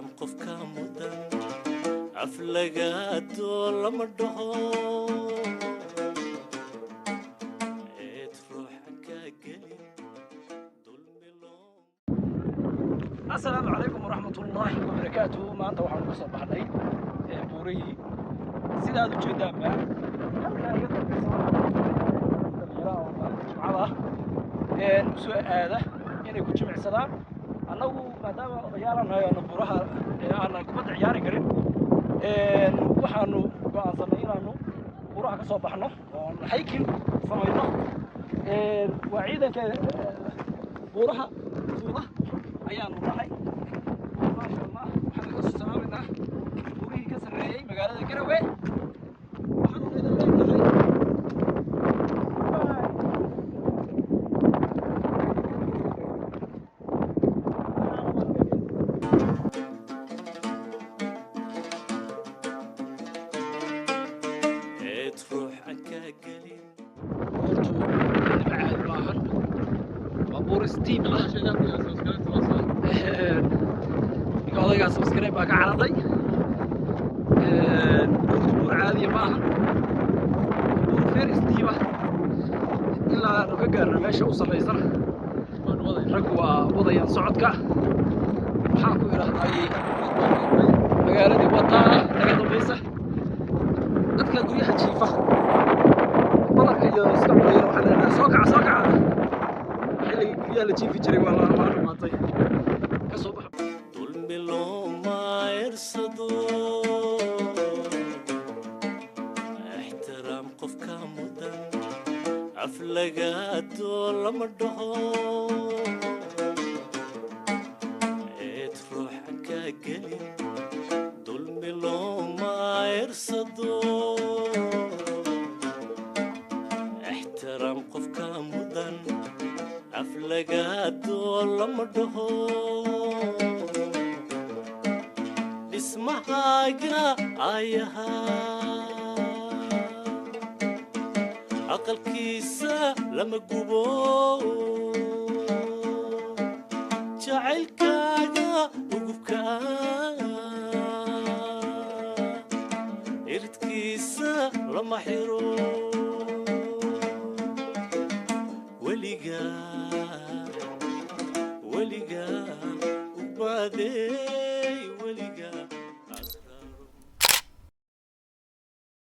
Ixtiraam qofka mudan aflagaado lama dhaho, eed ruuxa kaa gelin dulmi loo. Asalaamu calaykum waraxmatullaahi wabarakaatuhu. Maanta waxaanu ka soo baxnay buurihii. Sida aad u jeedaanba, halkaa iga dambeysa waxaa dhalinyaro oo maalinta Jimcada ah u soo aada inay ku jimicsadaan. Annagu maadaama odayaalan nahay, aanu buuraha aanan kubadda ciyaari karin, waxaanu go'aansanay inaanu buuraha ka soo baxno oon hiking samayno. Waa ciidanka buuraha fuula ayaanu nahay. Maasha Allah, waxaan ka soo salaamaynaa buurihii ka sarreeyey magaalada Garowe. Waxaanu idin leenahay goodbye. Eed ruuxa kaa gelin. Buurtu inaba caadi maahan, waa buur steep ah. Ninka odaygaa subscribe baa ka cararay. Buurtu buur caadiya ma ahan, buur very steep ah. Ilaa aanu ka gaarno meesha u sarraysana, raggu waa wadayaan socodka. Waxaan ku idhaahday, magaaladii wataa naga dambaysa. Dadka guryaha jiifa, badarka iyo iska cunayana, waxaan leenahay soo kaca, soo kaca. Xilligii guryaha la jiifi jiray waa dhamaatay, ka soo baxa. Dulmi looma irsado, ixtiraam qofka mudan aflagaado lama dhaho, eed ruuxa kaa gelin dulmi looma irsado, ixtiraam qofka mudan aflagaado lama dhaho. Dhismahaaga aayahaa aqalkiisa lama gubo, jacaylkaaga ugubka iridkiisa lama xiro.